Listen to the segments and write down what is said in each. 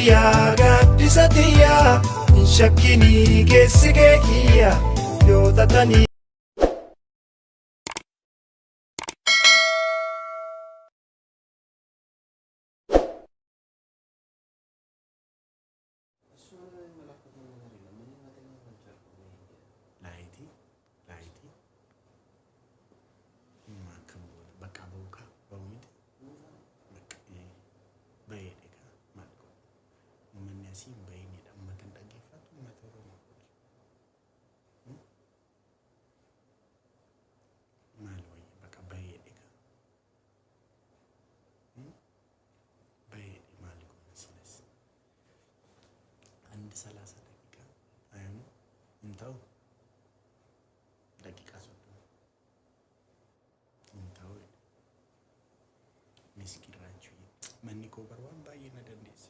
Kiyyaa gaaddisa tiyyaa hin shakkinii keessi kee kiyya yoo tatanii. እሱ ምንም የሚመለከተው ነገር የለም። እኔ መተኛት አልቻልኩም። Laayitii laayitii akkam goona bakka ba'u kaa ba'u miti bakka bahee egaa maal godhu uummanni asii hin bahinidha uummata hin dhaggeeffatu uummata Oromoo maal wayya bakka bahee egaa bahee maal goona silas አንድ 30 ደቂቃ አይሆንም እንተው ደቂቃ 30 እንተው miskin Raachuu manni koo bar waan baay'ee na dandeesse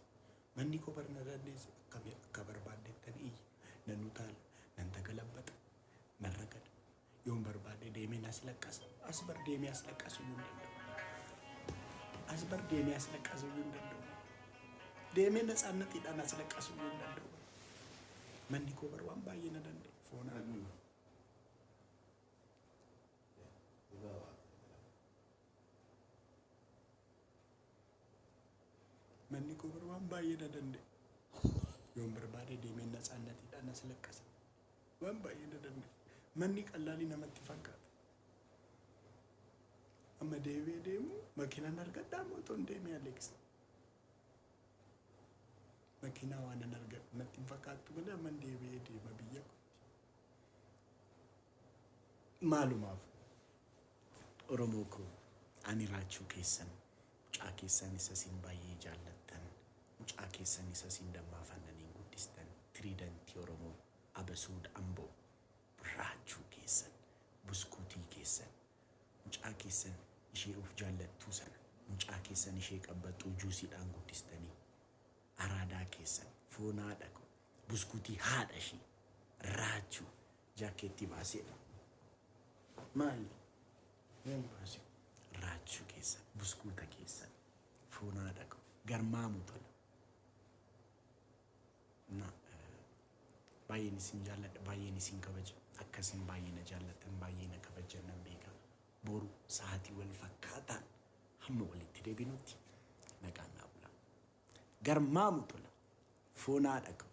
manni koo bar na dandeesse akka akka barbaadettan iyya nan utaala nan tagalabbata nan ragada yoon barbaade deemeen as laqqasa as bar deemee as laqqasu iyyuu hin danda'u as bar deemee as laqqasu iyyuu hin danda'u deemee ነፃነትidhaan as laqqasu iyyuu hin danda'u manni koo bar waan baay'ee na danda'e foonaa. Manni koo bar waan baay'ee na danda'e yoon barbaade deemee ነፃነትidhaan as laqqasa waan baay'ee na danda'e manni qallaalii namatti fakkaata amma deebi'ee deemu makiinaan argadhaa mootoon deemee Alex makiinaa waan an argadhu natti hin fakkaattu malee amma deebi'ee deema biyya kootti maalumaaf. Oromoo koo, ani Raachuu keessan, mucaa keessan isa isin baay'ee jaallattan, mucaa keessan isa isin dammaafannaniin guddistan, tiriidantii Oromoo Abasuud Amboo, Raachuu keessan, buskuutii keessan, mucaa keessan ishee of jaallattuu sana, mucaa keessan ishee qabbaxuu juusiidhaan guddistanii, araadaa keessan, foon haadha koo, buskuutii haadha ishee, Raachuu jaakeettii baaseedha. Maali? Yoom baase? Raachuu keessan, buskuuta keessan, foon haadha koo, garmaamu tola. Na baay'een isin jaalladha, baay'een isin kabaja. Akkasin baay'ee na jaallattan, baay'ee na kabajan nan beeka. Boru sa'aatii wal fakkaataan hamma walitti deebinutti nagaan naa bulaa. Garmaamu tola. Foon haadha koo.